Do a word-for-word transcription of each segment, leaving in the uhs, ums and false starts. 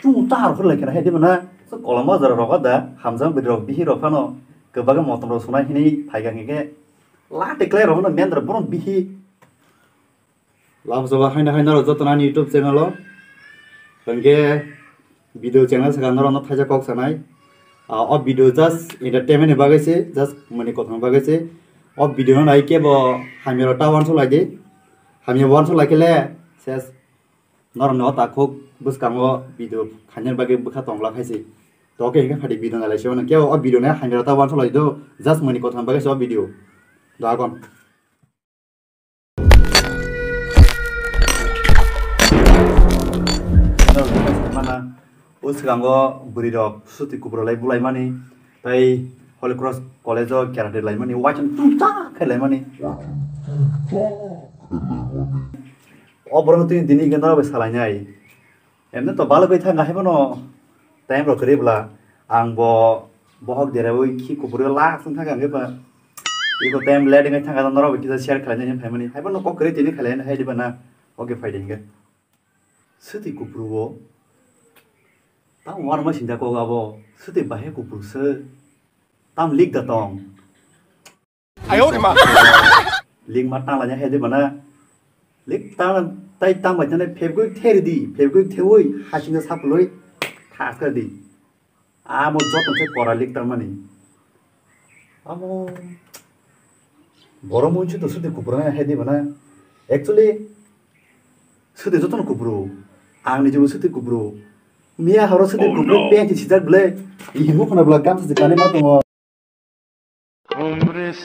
Tung ta rok lai kena hai diba na. So koloma jora rok da hamjang bidi rok bihi rok phano kwbangma motom rok sunai hini phai ga hingke late klai rok no mendra borom bihi. Lam soba haina haina rok joto nani YouTube channel o. Hingke video channel saka norok no thaisa kok sanai. Ah, o video just entertainment ni bagwi se, just mani kothoma bagwi se. O video no nai kebo hamya rok ta uansuk lai di. Hamya uansuk lai khe le ses. Norokni o takhuk bwskango video khaina bagwi bwkha tongla khaisi. To khe hwnkhe phadi video nalaisio nang khe o video nai hamya ta uansuk lai do, just mani kothoma bagwi se o video. Dagon. Mana o swkango bwrwi rok suti kubro lai bulai mani, tai Holy Cross College o karate lai mani, waisang tung ta khai lai mani. O borok twi dini hwnkhe norok bai salainai. Emne to balo bai thang hai bono time rok kwrwi bla ang bo bohok derawi khi kubur lak sung thang hwnkhe ba. Iko time late wngwi thang norok bai kisa share khlainai hwnwi phaimani. Hai bono kok kwrwi tini khlainai hai diba na. Oke phai de hwnkhe. Swtwi kubur o. Tamo warma sinda kok abo. Swtwi bahai kubur se. Tam lik da tong. Ayo rima. Lik ma tang lanya hai de bana. Lik tang tai tang bai tane phebgui theri di, phebgui thewi hasinga sapului thaska di. Amo joto khe kora lik tang mani. Amo borok munchu to suti kupro hai de bana. Actually suti joto kupro. Ang ni jibo suti kupro. Miya horo suti kupro pensi sijak ble. Ihingo khona bla gamsa jikani ma tongo.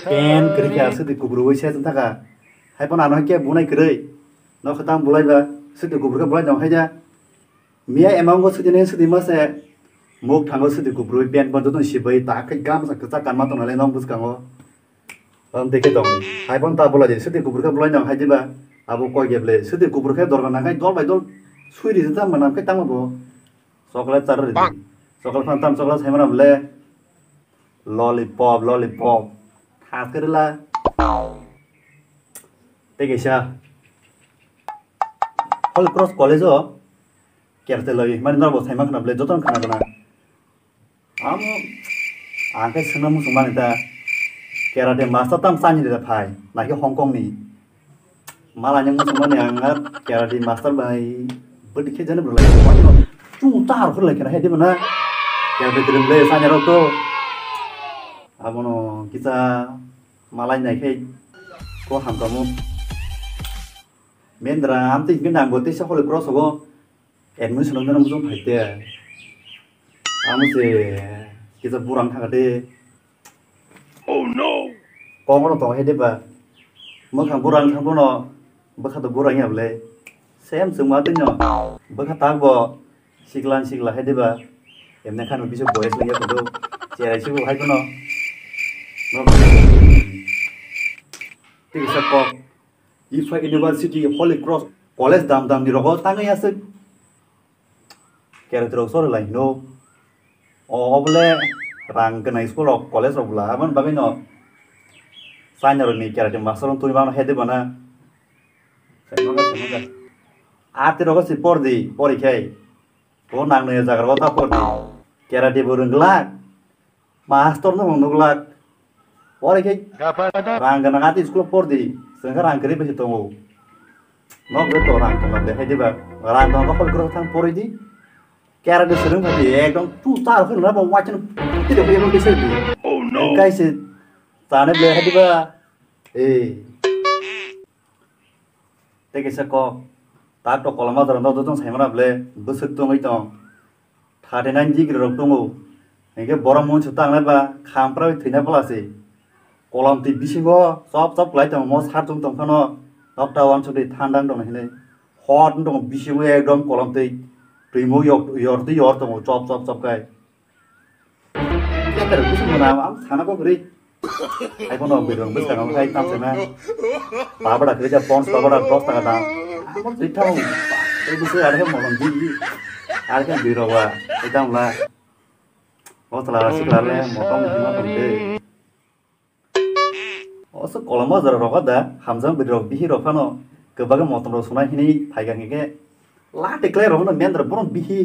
Pen kwrwi kha swtwi kubrwi se wng thaka. Hai phano ano khe bunai kwrwi. Nokha tang bulai ba swtwi kubur khe bulai nong hai da. Miya emang go swtwi ne swtwi ma se. Muk thango swtwi kubrwi pen pon joto sibwi ta khe gamsa kwchak kanma tong nalai nong bwskango. Tong tei khe tong. Hai phano ta bulai de swtwi kubur khe bulai nong hai diba. Abo koi geble swtwi kubur khe dorga nang khai dol bai dol sui ri ta manam khe tamo bo. Chocolate char ri. Chocolate phan tam chocolate sai manam le. Lollipop, lollipop. Tha kwrwla. Tei kaisa Holy Cross College o kertelo mani norok bo saima khna bwle jotono khna gana. Amo ang khe swngna muchung mani ta karate master tam chani da phai nakhe Hong Kong ni. Malai ni muchung mani ang karate master bai bwdikhe jani bwrwlai. Chung ta har khurlai kena hai diba na. Karate kwrwng le sanya rok to. Abono kisa malai nai khe ko hamkamu. Mendra amtwi hwnkhe nang bo teisa Holy Cross o admission wngna muchung phai te. Amo se kisa burang thangkha de. Oh no! Kok no tong hai de ba. Mwkhang burang thang bono bwkha to burang ya bwle. Same chwngma twi no. Bwkha tak bo sikla sikla hai de ba. Emne khan bisu boyes lengya kodo. Cherai sibo hai kono. No. Tisa kok. Ifa University, Holy Cross College dam dam ni rogo tangwi aswk. Karate rok sori lai hino. O, obole rang gwnai school rok, college rok bwla. Aboni bagwi no China rok ni karate master rok twi mano hai de bana. Sai mano, sai mano. Ate rogo si por di, pori khai. O nang no jaga rogo ta por di. Karate bo rwng glak. Master no nunglak. Pore khe rang gwnang ati school por di. Chwng khe rang kwrwi bai se tongo. Nok bai to rang tong de hai diba. Rang tong khe Holy Cross thang porwi di. Karate swrwng phai di ekdom tu tar phai na bo wachan ti de bai di. Oh no. Kai se tane ble hai diba. Ei. Tei kaisa kok, tak to koloma jora no joto sai mano ble bwswk tongwi tong. Thirty nine degree rok tongo. Hinkhe borok mungsa tangnai ba khampra bai thwina phala se. Kolom twi bisingo chop chop kwlai tongo, mo sar chum tong phano nokta uansukgwi thandang tong hinwi. Hot wng tongo bisingo ekdom kolom twi twimo yok yor twi yor tongo chop chop chop khai. Keter kusu muna am sana kok ri. Hai kono bidong bwskango hai tam sena. Pabada kri ja pons pabada dos taka dam. Amo twi thang. Ei busu ada ke molong di di. Ada ke biro wa. Ei tam la. O tala sikla le motong hima tong de. O se koloma jora rogo da hamjang bwrwi rok bihi rok phano kwbangma motom rok sunai hinwi phai kha hingkhe late klai rok no mendra borom bihi.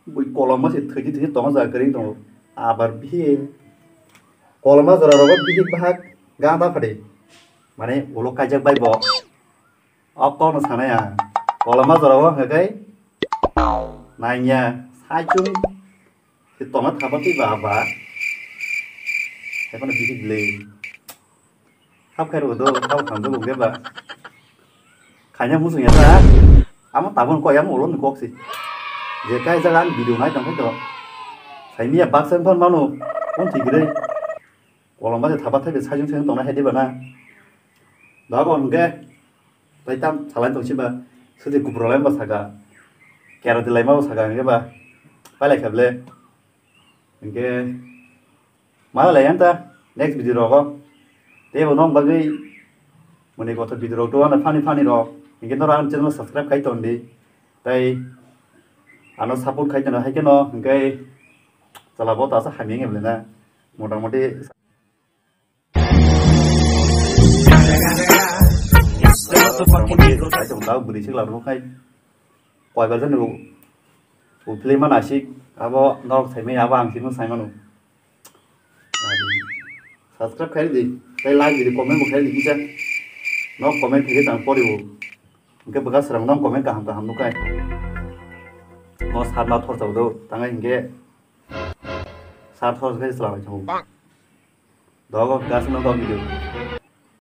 Bui koloma se thwiji thwiji tongma jaga kwrwi tongo. Abar bihi koloma jora rogo bihi bahak ganda phade. Mane ulo kaijak bai bo. O kokno sanai ang. Koloma jora o hwnkhe nangya saichung se tongna thapa twi ba ba. Haiphano bihi le. Hap khai rw do, hap khamjak bo khe ba. Khaina muchung ya ta. Amo tabuk kok, amo ulo ni kok si. Je kai jaga ang video nai tong khai to. Saimiya baksa phone mano, phone thik re. Kolom ba je thapa thaibe sajung sajung tongna hai de ba na. Dogo hwnkhe. Tai tam salai tong si ba. Sudi kupro lai ba saka. Kera de lai ma ba saka hwnkhe ba. Pailai kha ble. Hwnkhe. Mala lai ang ta next video rogo. Tei bo nong bagwi moni kotha video rok to ano funny funny rok. Hwnkhe noro ang channel subscribe khai ton di. Tai ano support khai tono hai khe no hwnkhe chala bo ta sa hamya nge bole na. Mota moti Mota moti hai tong ta bwrwi sik la rw khai. Koibar jani bo. Bo film ma nasik abo norok saimai abo ang simo saimano. Subscribe khai di, tei like di, comment bo khai di kisa. No comment khai tang pori bo. Hwnkhe bwkha srang no comment kaham kaham nukai. No sat ma thor chau do, tangai hwnkhe sat thor khai chwla bai chau. Dogo gas no dog video.